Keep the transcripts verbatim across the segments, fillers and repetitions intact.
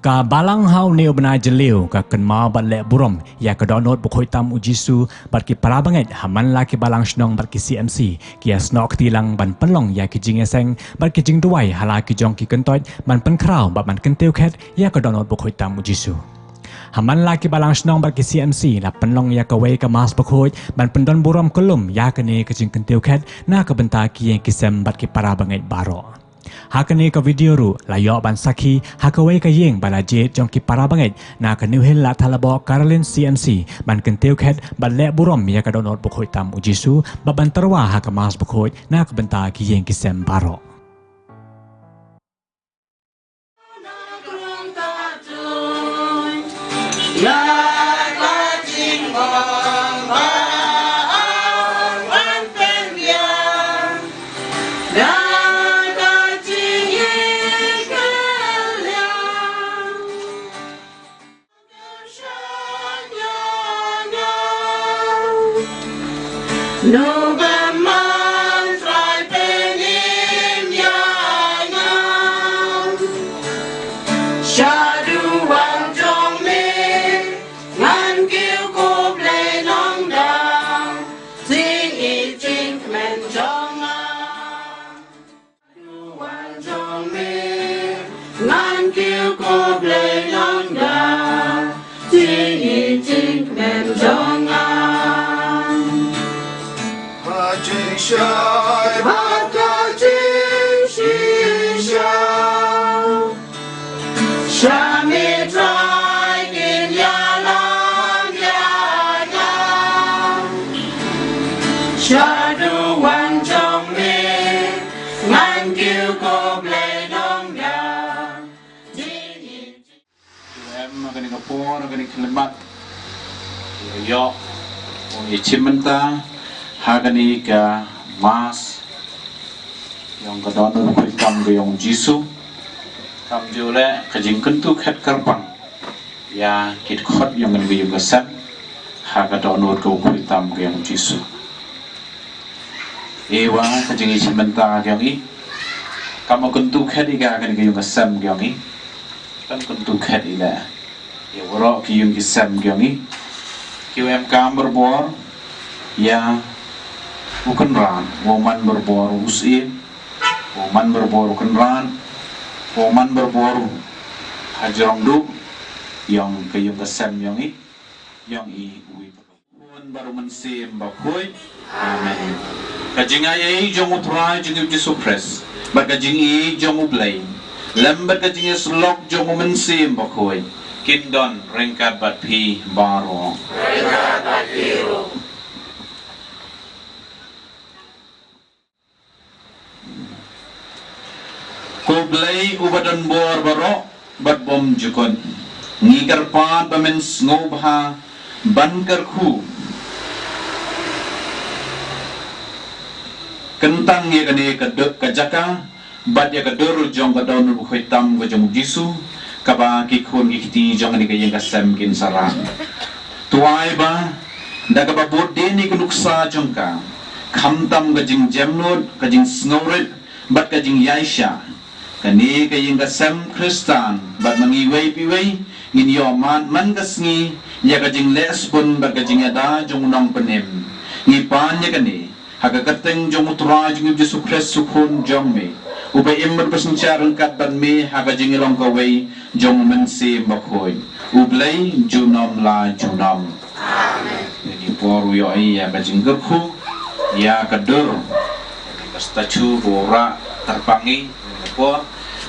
Ka Balang ha une u bnai Jylliew ka kynmaw bad leh burom ïa ka dohnud bakhuid tam u Jisu bad ki para bangeit ha man la ki Balang Shnong bad ki C M C ki ïasnoh kti lang ban pynlong ïa ki jingïaseng bad ki jingduwai ha la ki jong ki kyntoit ban pynkhraw bad ban kyntiew khet ïa ka dohnud bakhuid tam u Jisu. Ha man la ki Balang Shnong bad ki C M C la pynlong ïa kawei ka Mass bakhuid ban pyndon burom kyllum ïa kane ka jingkyntiew khet na ka bynta ki ïing ki sem bad ki para bangeit baroh. Ha kane ka video ruh la ïoh ban sakhi ha kawei ka ïing ba la jied jong ki para bangeit na ka New Hill Ladthadlaboh Caroline C M C ban kyntiew khet bad leh burom ïa ka dohnud bakhuid tam u Jisu bad ban tyrwa ha ka Mass bakhuid na ka bynta ki ïing ki sem baroh. Wan jong me, ngan kiew ko Blei nongda, jingïeit jingkmen jong nga. Ha jingshai bad ka jingshisha. Sha me Trai kin ïalam ïa nga. Sha duwan jong me ngan kiew ko Blei nongda. Em ha kane ka por, ha kane ka khyllipmat. Ïoh, ïa chimbynta ha kane ka Mass ïong ka dohnud bakhuid tam ka ïong Jisu. Kam ju leh ka jingkyntu khet kyrpang ïa ki dkhot ïong kane ka ïing ka sem ha ka dohnud ka bakhuid tam ka ïong Jisu. Ïa ka jingïachimbynta ka ïong i kam kyntu khet ïa ka kane ka ïing ka sem ka ïong i. Kam kyntu khet ïa la ïa waroh ki ïing ki sem ki ïong i. Ki wa em kam barabor ïa u Kynrad, u man barabor u Syiem, u man barabor u Kynrad, u man barabor u hajrong du ïong ka ïing ka sem ïong i, ïong i u wi. Khun bad u Mynsiem Bakhuid. Amen. Ka jingaiei jong u Trai jong ngi u Jisu Khrist bad ka jingïeit jong u Blei lem bad ka jingïasyllok jong u Mynsiem Bakhuid kin don ryngkat bad phi baroh. Ko Blei uba don bor baroh bad bymjukut, ngi kyrpad ba men sngewbha ban kyrkhu kyntang ïa kane ka duk ka jaka bad ïa ka dur jong ka dohnud bakhuid tam ka jong u Jisu, kaba ki khun ki kti jong kane ka ïing ka sem kin sa rah. To ai ba da kaba bud dien ïa ka nuksa jong ka, khamtam ka jingjemnud, ka jingsngewrit bad ka jingïaishah, kane ka ïing ka sem Khristan bad ma ngi iwei pa iwei ngin ïoh mad man ka sngi ïa ka jingleh sbun bad ka jingïada jong u Nongpynim. Ngi pan ïa kane ha ka kyrteng jong u Trai jong ngi u Jisu Khrist u Khun jong me, uba im bad ba synshar ryngkat bad me ha ka jingïalong kawei jong u Mynsiem Bakhuid, U Blei junom la junom. Amen. Kane ka por u ïohi ïa ka jingkyrkhu ïa ka dur, ka statue ba u rah kyrpang ïa kane ka por.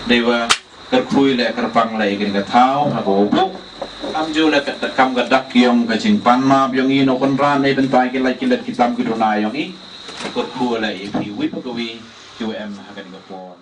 Dei ba kyrkhu ïa la kyrpang la ïa kane ka thaw ha ka u buh. Kam ju la ka, kam ka dak ïong ka jingpan map ïong i na u Kynrad na bynta ki lait ki let ki tam ki duna ïong i. Kyrkhu la ïa phi uwei pa uwei ki wa em ha kane ka por.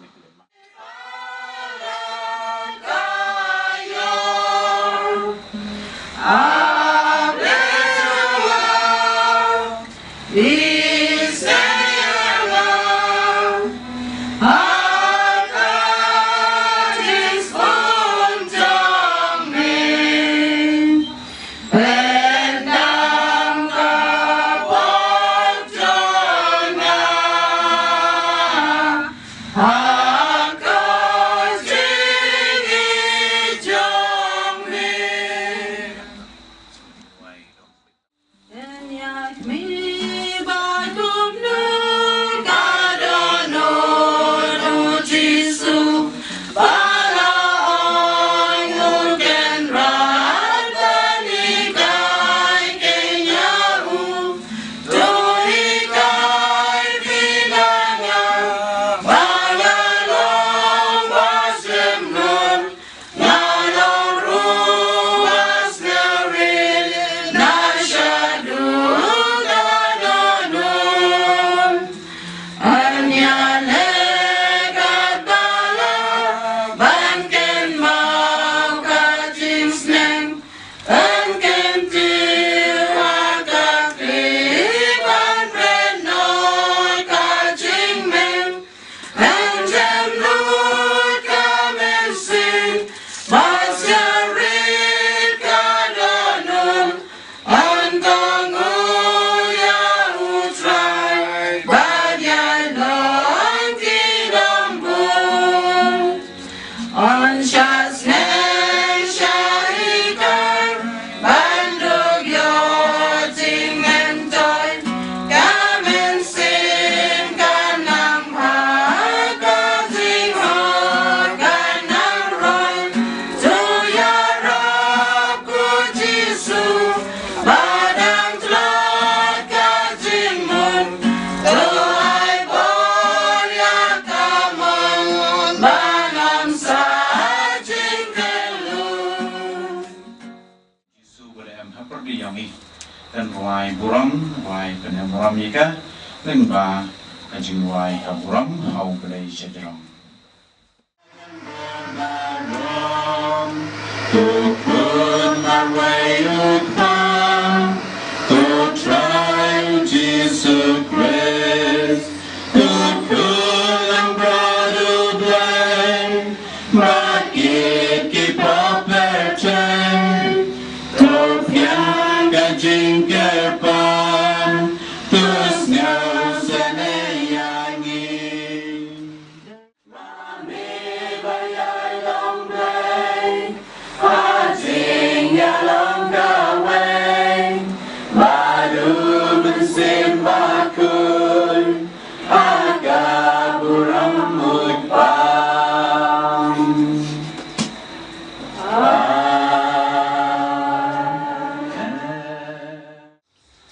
Ïaleh katba lah ban kynmaw ka jingsneng, yn kyntiew ha ka khlieh ban pynnoh ka jingmeng. Yn jem lut ka mynsiem bad ïarit ka dohnud, yn kohnguh ïa U Trai bad ïa i longkmie bun. Yn shah sneng shah hikai ban duh ïoh jingmyntoi. Ka mynsiem kan nang bha, ka jinghoi kan nang roi. To ïarap ko Jisu, ba dang tlot ka jingmut. To ai bor ïa ka mon, ba ngam sah jingkyrkhu. Jisu ba la em ha pyrdi ïa ngi. Kan rwai burom, rwai pyneh burom ïa ka. Lyngba ka jingrwai ka burom ha U Blei shajrong. To Khun marwei U Kpa, to Trai U Jisu Khrist, to Khun langbrot U Blei, bad kit ki pop pyrthei, to pdiang ka jingkyrpad, to sngewsynei ïa ngi. Ma me ba ïai long Blei ha jingïalong kawei, bad U Mynsiem Bakhuid ha ka burom U Kpa. Amen.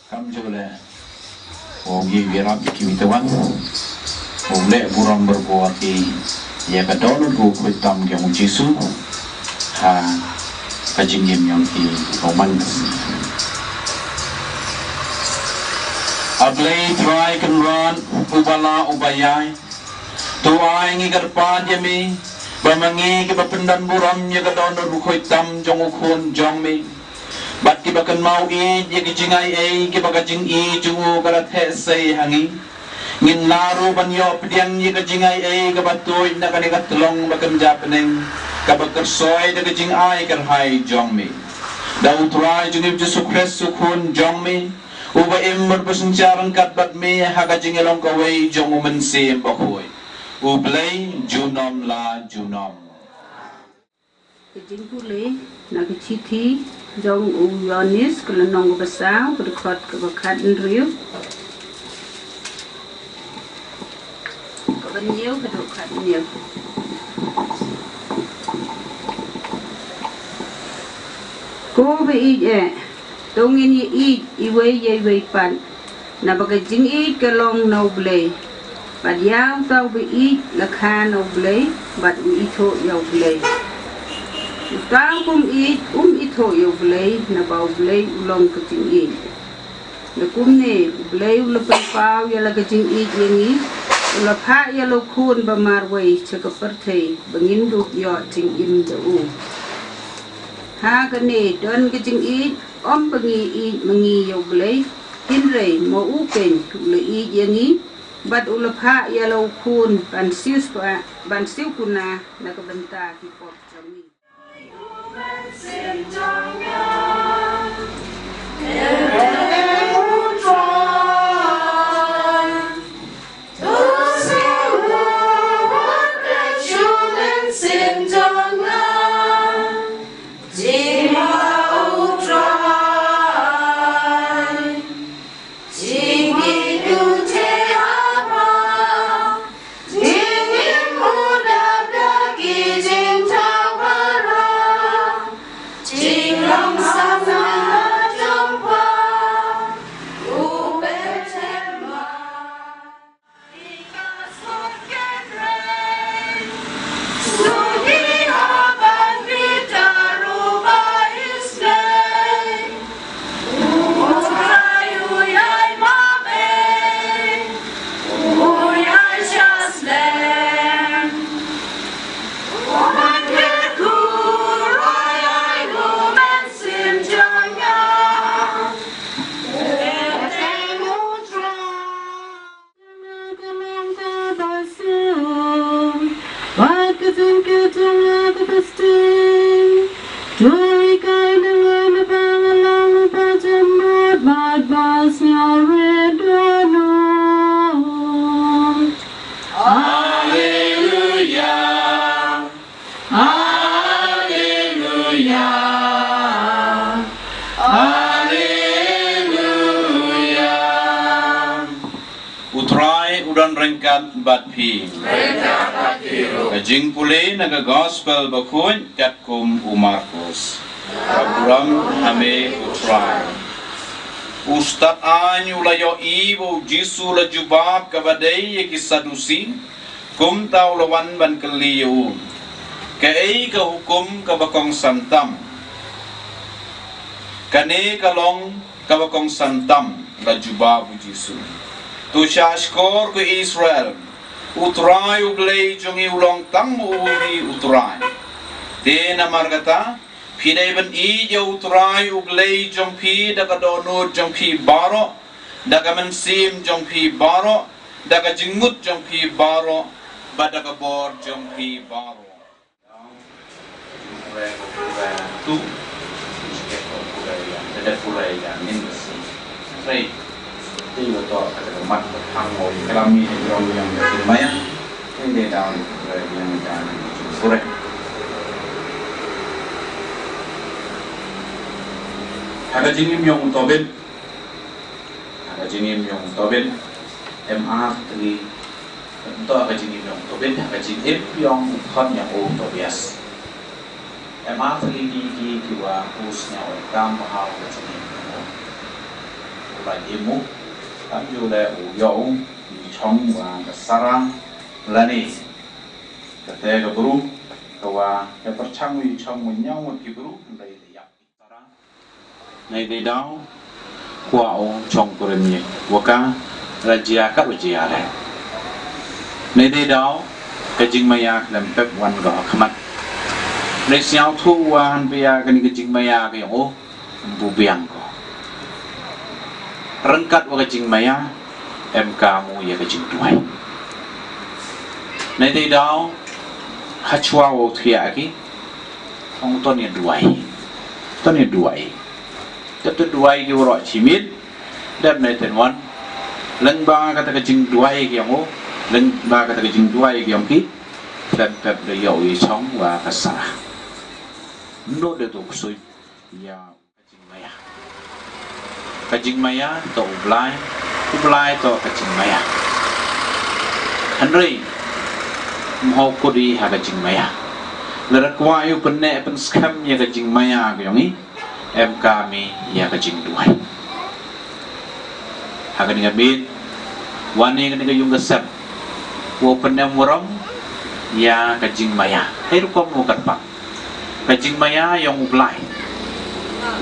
Kam ju leh. U ngi ïarap ïa kiwei te wan. U leh burom bor bor ïa ka dohnud khuid tam jong U Jisu ha ka jingim jong ki. Ko man. A Blei Trai Kynrad, uba lah uba ïai. To ai ngi kyrpad ïa me ba ma ngi kiba pyndon burom ïa ka dohnud khuid tam jong U Khun jong me, bad kiba kynmaw ïeit ïa ki jingai ei kiba ka jingïeit jong u ka la theh sei ha ngi, ngin lah ruh ban ïoh pdiang ïa ka jingai ei kaba tuid na kane ka tlong ba kynja bneng, kaba kyrsoi da ka jingai kyrhai jong me. Da U Trai jong ngi U Jisu Khrist U Khun jong me, uba im bad ba synshar ryngkat bad me ha ka jingïalong kawei jong U Mynsiem Bakhuid, U Blei junom la junom. Ka jingpule na ka shithi jong u Ïoannis, ka lynnong kaba saw, ka dkhot kaba khathynriew. Kaba hynñiew haduh khathynñiew. Ko ba ïeit eh, to ngin ïa ïeit iwei ïa iwei pat, naba ka jingïeit ka long na U Blei. Bad ïa uta uba ïeit la kha na U Blei, bad u ithuh ïa U Blei. Uta u bym ïeit um ithuh ïa U Blei, naba U Blei u long ka jingïeit. Te kumne, U Blei u la pynpaw ïa la ka jingïeit ïa ngi, u la phah ïa la u Khun ba marwei sha ka pyrthei, ba ngin dup ïoh jingim da u. Ha kane don ka jingïeit, ym ba ngi ïeit ma ngi ïa U Blei, hynrei ma u keiñ u la ïeit ïa ngi, bad u la phah ïa la u Khun ban siew spa-, ban siew kuna na ka bynta ki pop jong ngi. Ryngkat bad phi. Ka jingpule na ka Gospel Bakhuid katkum u Markos. Ka burom ha me u Trai. U stad aiñ u la ïohi ba u Jisu u la jubab kaba dei ïa ki Sadusi, kumta u la wan ban kylli ïa u. Kaei ka hukum kaba kongsan tam? Kane ka long kaba kongsan tam, la jubab u Jisu. To shahshkor ko Israel, u Trai u Blei jong ngi u long tang ma u hi u Trai. Te namar kata, phi dei ban ïeit ïa u Trai u Blei jong phi da ka dohnud jong phi baroh, da ka mynsiem jong phi baroh, da ka jingmut jong phi baroh, bad da ka bor jong phi baroh. Ha ka jingim jong u Tobit, ha ka jingim jong u Tobit, em ar tli Nto ha ka jingim jong u Tobit, ha ka jingim jong u khun jong u Tobias. Em ar tylli ki ki wa u sñiaw kam ha ka jingim jong u. U la im u, kam ju le u ïoh u, u chong wa ka Sara, lane. Kata ka bru, ka wa, ka pyrchang u chong u ñiaw ki bru, lane ïap. Nai dei daw, kwah u chong kurim ïa, wa ka, la jia ka u jia re. Nai dei daw, ka jingmaïa khlem pep wan ka ha khmat. Nai sñiawthuh wa han pia kani ka jingmaïa ka ïong u, bu biang ko. Ryngkat wa ka jingmaïa, em ka mu ïa ka jingduwai. Nai dei daw, ha chwa wa u thiah ki, Ong ton ïa duwai. Ton ïa duwai. Tep tu duwai ki waroh chimit. Dep ne ten wan. Leng ba kata ka jingduwai ki ong o. Leng ba kata ka jingduwai ki ong ki. Tep tep da ïoh i chong wa ka Sara. Ndo de tu ksui. Ïa. Ka jingmaïa. Ka jingmaïa to u Blai, u Blai to ka jingmaïa. Hynrei, mho kudi ha ka jingmaïa. Lada kwah ïa u pynne pynskhem ïa ka jingmaïa ka ïong i, em ka mi ïa ka jingduwai. Ha ka jingabit, wan ïa ka jingkasem. Wa pynne muram, ïa ka jingmaïa. Hei rukom wa katpak. Ka jingmaïa ïong u Blai.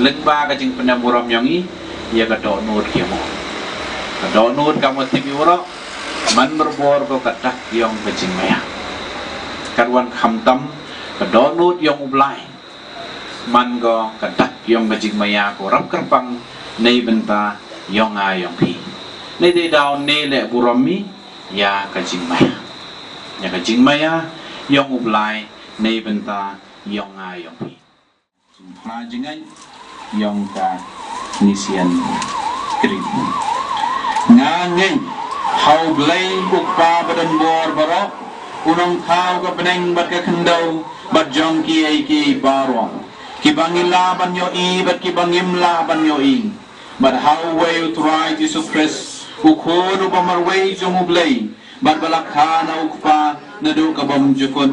Lyngba ka jingpynïaid burom ïong i, ïa ka dohnud ki mo. Ka dohnud ka mo tip i waroh, man merbor ko ka dak ïong ka jingmaïa. Katwan khamtam, ka dohnud ïong u Blai. Man ko ka dak ïong ka jingmaïa ko rap kyrpang, nei bynta ïong nga ïong phi. Nei dei daw nei leh burom i, ïa ka jingmaïa. Ïa ka jingmaïa, ïong u Blai, nei bynta ïong nga ïong phi. Jingphla jingngeit ïong ka Nicene Creed. Nga ngeit ha u Blei u Kpa badonbor baroh, u nongthaw ka bneng bad ka khyndew, bad jong kiei kiei baroh. Kiba ngi lah ban ïohi bad kiba ngim lah ban ïohi. Bad ha uwei u Trai Jisu Khrist, u Khun uba marwei jong u Blei, bad ba la kha na u Kpa naduh ka bymjukut.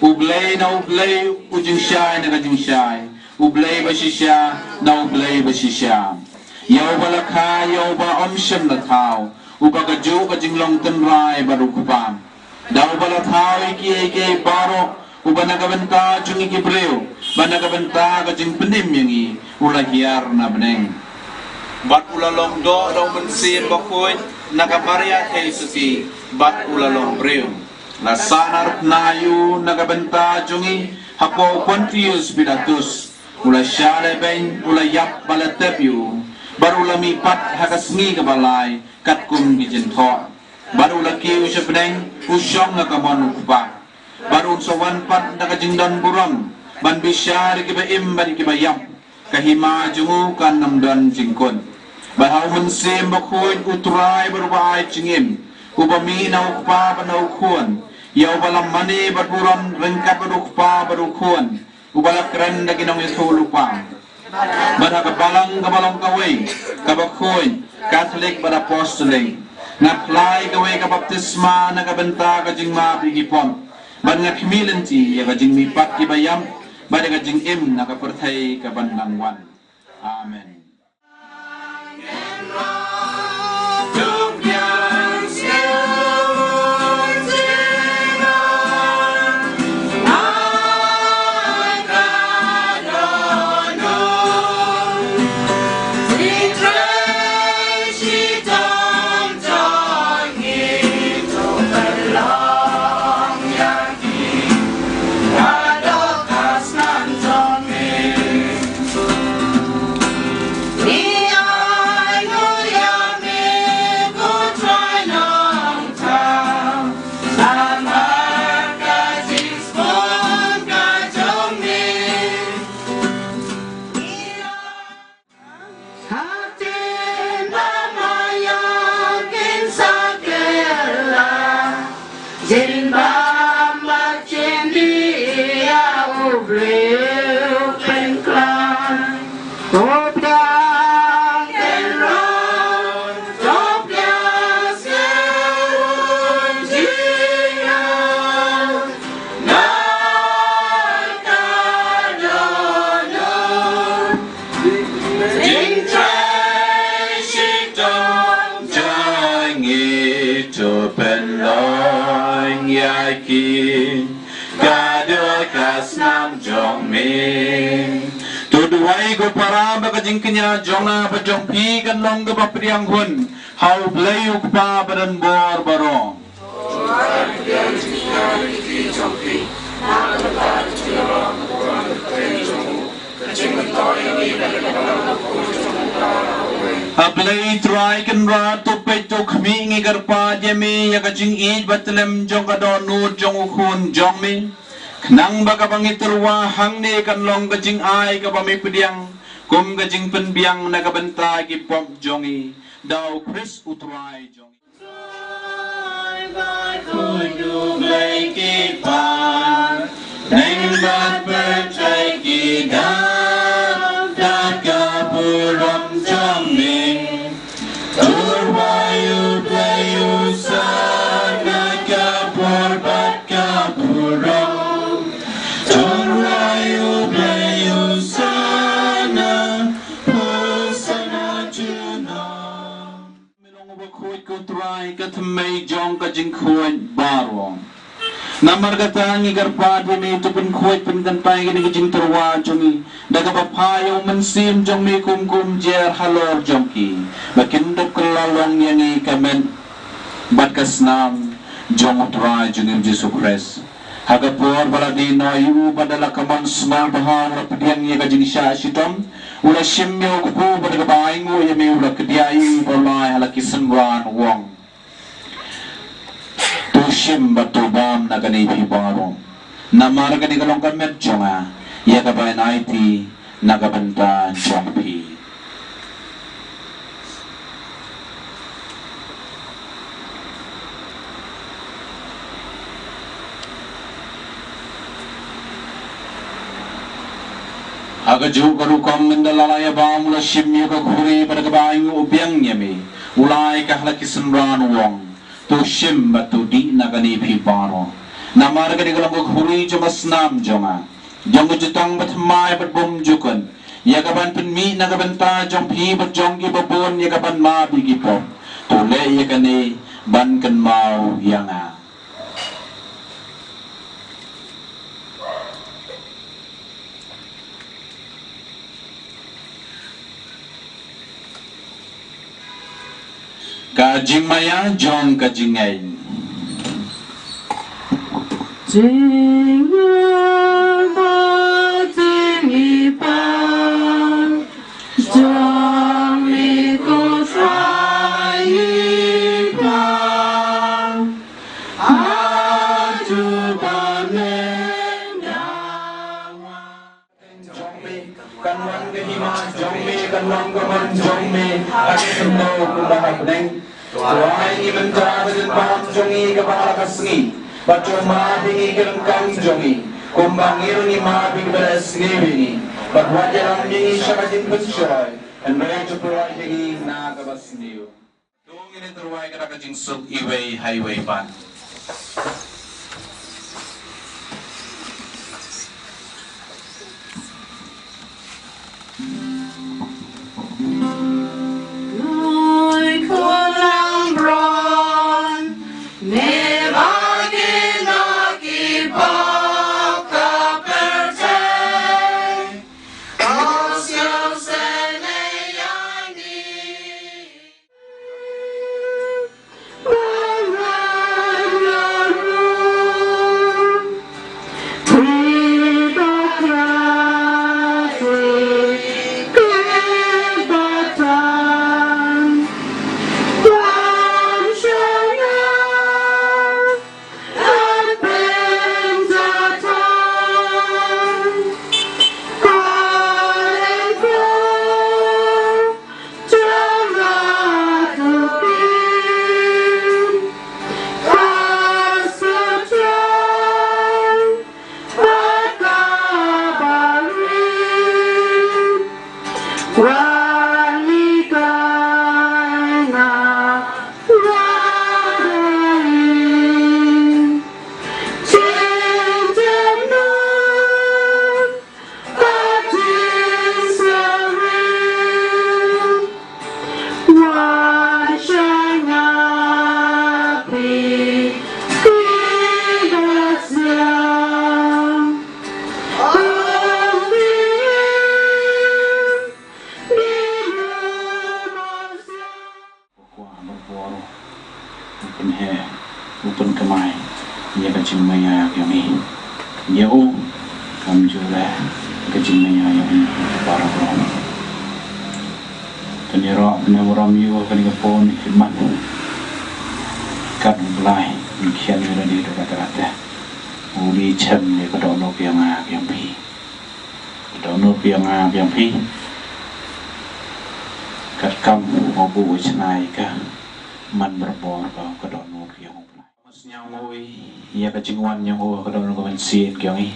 U Blei na u Blei, u jingshai na ka jingshai. U Blei bashisha na u Blei bashisha. Ïa uba la kha, ïa uba ym shym la thaw. Uba kajuh ka jinglong tynrai bad u Kpa. Da uba la thaw ïa kiei kiei baroh, uba na ka bynta jong ngi ki briew, bad na ka bynta ka jingpynim ïa ngi, u la hiar na bneng. Bad u la long doh da u Mynsiem Bakhuid, na ka Maria Theisotti, bad u la long briew. La sahnarphna ïa u na ka bynta jong ngi, hapoh u Pontius Pilatus. U la shah lehbeiñ, u la ïap bad la tep ïa u. Bad u la mihpat ha ka sngi kaba lai, katkum ki jingthoh. Bad u la kiew sha bneng, u shong ha ka mon u Kpa. Bad un sa wan pat da ka jingdon burom, ban bishar ïa kiba im bad ïa kiba ïap. Ka hima jong u kan ym don jingkut. Bad ha u Mynsiem Bakhuid u Trai bad uba ai jingim. Uba mih na u Kpa bad na u Khun. Ïa uba la mane bad burom ryngkat bad u Kpa bad u Khun. Uba la kren da ki nongïathuhlypa. Bad ha ka balang kaba long kawei, kaba khuid, Katholik bad Apostolik. Nga pynlong kawei ka baptisma na ka bynta ka jingmap ïa ki pop, bad nga khmih lynti ïa ka jingmihpat ki baïap bad ïa ka jingim na ka pyrthei ka ban nang wan. Amen. Hapdeng ba ma ïa kin sa kylla, jin bam bad jin dih ïa u briew pynkylla. To pdiang kynroh, to pdiang sngewbha jingïa. To duwai ko para ba ka jingkñia jong nga bad jong phi kan long kaba pdiang hun ha U Blei U Kpa badonbor baroh. A Blei Trai Kynrad, to peit to khmih, ngi kyrpad ïa me ïa ka jingïeit bad tlem jong ka dohnud jong u Khun jong me, khnang ba kaba ngi tyrwa hangne kan long ka jingai kaba me pdiang kum ka jingpynbiang na ka bynta ki pop jong ngi, da U Khrist U Trai jong ngi. Me long uba khuid ko Trai, ka thymmei jong ka jingkhuid baroh. Namar kata ngi kyrpad ïa me to pynkhuid pynkyntait ïa kane ka jingtyrwa jong ngi da kaba phah ïa u Mynsiem jong me kum kumjuh halor jong ki, ba kin dup kylla long ïa ngi ka met bad ka snam jong U Trai jong ngi U Jisu Khrist. Ha ka por ba la die noh ïa u bad da la ka mon sngewbha u la pdiang ïa ka jingshah shitom, u la shim ïa u kpu bad da kaba ainguh ïa me u la kdiah ïa u ba u la ai ha la ki synran u ong: To shim bad to bam na kane phi baroh, namar kane ka long ka met jong nga ïa kaba ngan aiti na ka bynta jong phi. Ha kajuh ka rukom ynda la la ïa bam u la shim ïa ka khuri bad da kaba ainguh u biang ïa me u la ai ka ha la ki synran u ong: To shim bad to dih na kane phi baroh, namar kane ka long ka khuri jong ka snam jong nga, jong ka jutang bathymmai bad bymjukut, ïa kaban pynmih na ka bynta jong phi bad jong kiba bun ïa kaban map ïa ki pop. To leh ïa kane ban kynmaw ïa nga. Ka jingmaïa jong ka jingngeit. Jingngeit bad jingïeit jong me ko Trai Kpa. Haduh ba men dawa. Jong me, kan wan ka hima jong me, kan long ka mon jong me ha ka khyndew kumba ha bneng. To ai ngi mynta ka jingbam jong ngi kaba ha ka sngi, bad to map ïa ngi ki ryngkang jong ngi, kumba ngi ruh ngi map ïa kiba leh sniew ïa ngi. Bad wat ïalam ïa ngi sha ka jingpynshoi, hynrei to pynlait ïa ngi na kaba sniew. Ngin ïa rwai ka da ka jingsuk iwei ha iwei pat. Bakhuid, bakhuid, u pynheh, u pynkynmaw ïa ka jingmaïa jong ngi. Ïa u, kam ju leh ka jingmaïa jong ngi baroh. Te ïaroh pynburom ïa u ha kane ka por khidmat. Kat U Blai un kheiñ ïa lade da ka tyrwa te. U dei shem ïa ka dohnud ïa nga ïa phi. Dohnud ïa nga ïa phi. Katkam u buh u shna ïa ka man barabor ba ka dohnud ïa u Blai. Kam sngewthuh ïa ka jingwan jong u ka dohnud ka mynsiem jong ngi.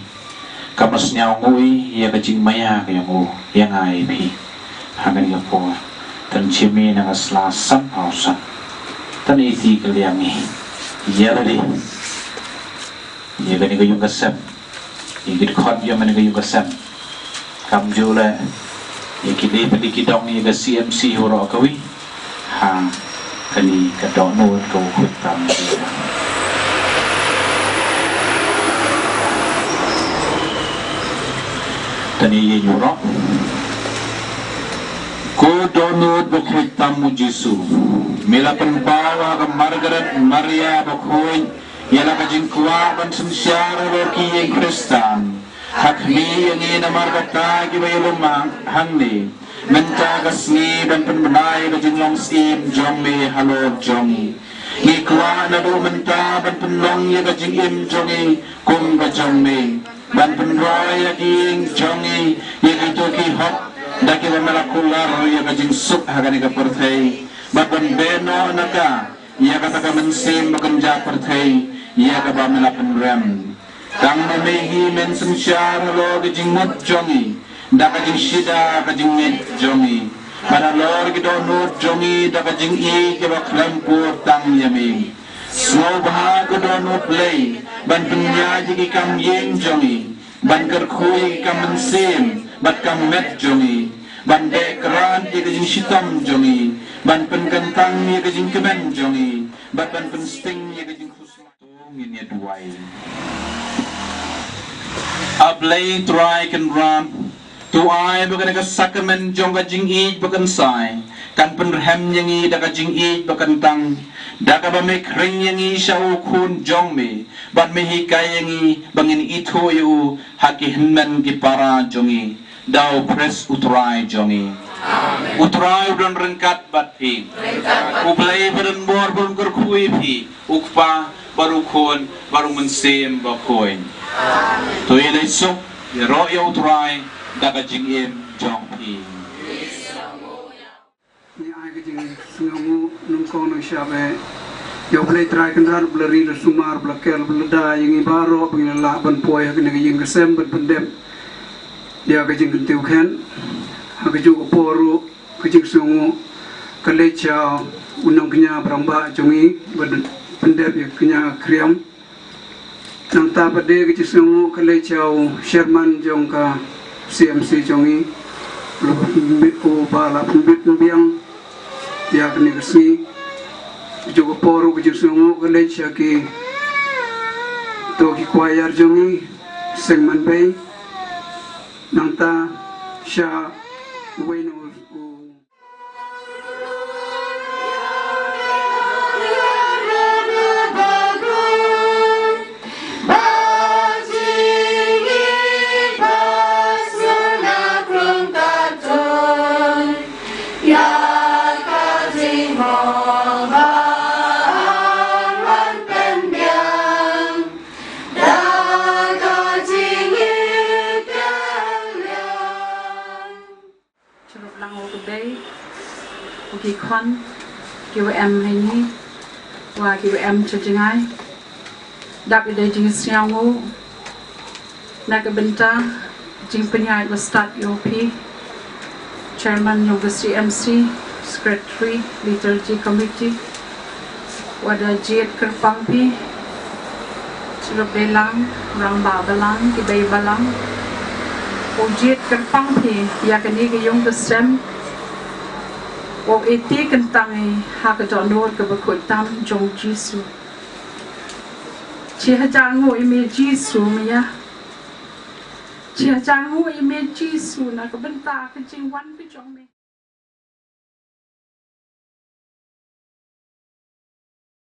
Kam sngewthuh ïa ka jingmaïa jong u ïa nga ïa phi. Ha kane ka por. Tan shim ïa na ka sla san phew san. Tan ïa ka liang ngi. Ïa lade. Ïa kane ka ïing ka sem. Ïa ki dkhot ïa kane ka ïing ka sem. Kam ju leh ïa ki dei pyndonkam ïa ka C M C baroh kawei. Ha kane ka dohnud ka u khuid tam. Te ïa ïa baroh. Ko dohnud ba khuid tam u Jisu. Me la pynpaw ha ka Margaret Maria Bakhuid ïa la ka jingkwah ban synshar halor ki ïing Khristan. Ha khmih ïa ngi namar kata kiba ïalum hangne mynta ka sngi ban pynbna ïa ka jinglong syiem jong me halor jong ngi. Ngi kwah naduh mynta ban pynlong ïa ka jingim jong ngi kum ka jong me, ban pynroi ïa ki ïing jong ngi ïa kito ki hok da kiba me la kular ïa ka jingsuk ha kane ka pyrthei, bad ban beh noh na ka ïa kata ka mynsiem ba kynja pyrthei ïa kaba me la pynrem. Tang ma me hi men synshar halor ka jingmut jong ngi da ka jingshida ka jingngeit jong ngi, bad halor ki dohnud jong ngi da ka jingïeit kaba khlem pur tang ïa me. Sngewbha ko dohnud Blei ban pynïaid ïa ki kam ïing jong ngi, ban kyrkhu ïa ki kam mynsiem bad kam met jong ngi, ban dei krat ïa ka jingshitom jong ngi, ban pynkyntang ïa ka jingkmen jong ngi, bad ban pynsting ïa ka jingkhuslai. To ngin ïa duwai. A Blei Trai Kynrad, to ai ba kane ka sakramen jong ka jingïeit ba kynsai kan pynrhem ïa ngi da ka jingïeit ba kyntang, da kaba me khring ïa ngi sha u Khun jong me, bad me hikai ïa ngi ba ngin ithuh ïa u ha ki hynmen ki para jong ngi. Da u Khrist u Trai jong ngi. Amen. U Trai u don ryngkat bad phi. Ryngkat bad phi. U Blei ba don bor ba un kyrkhu ïa phi, u Kpa bad u Khun bad u Mynsiem Bakhuid. Amen. To ïa leit suk, ïaroh ïa u Trai da ka jingim jong phi. Ngi ai ka jingsngewnguh nyngkong nyngshap ïa U Blei Trai Kynrad, ba la ri la sumar, ba la ker, ba la da ïa ngi baroh ba ngin lah ban poi ha kane ka ïing ka sem ban pyndep ïa ka jingkyntiew kheiñ. Ha kajuh ka por ruh ka jingsngewnguh Ka leit sha u nongkñia ba rangbah jong ngi ba pyndep ïa ka kñia ka khriam. Nangta pat de ka jingsngewnguh ka leit sha u chairman jong ka C M C jong ngi, u ba la pynbit pynbiang ïa kane ka sngi. Ka juh ka por ruh ka jingsngewnguh ka leit sha ki to ki choir jong ngi, seng man bei. Nangta sha uwei na u Shurup lang u kbei, u ki khon, ki wa em heini, wa ki wa em cha jngai. Dap ïa dei jingsngewnguh na ka bynta jingpynïaid wa stad ïa u phi, chairman yong ka C M C, secretary, liturgy committee, wa da jied kyrpang phi, shurup dei lang, rangbah balang, ki bei balang. U jied kyrpang phi ïa kane ka yung ka sem, u iti kyntang i ha ka dohnud ka bakhuid tam jong Jisu. Chi hajar nguh i me Jisu me ïa. Chi hajar nguh i me Jisu na ka bynta ka jingwan ka jong me.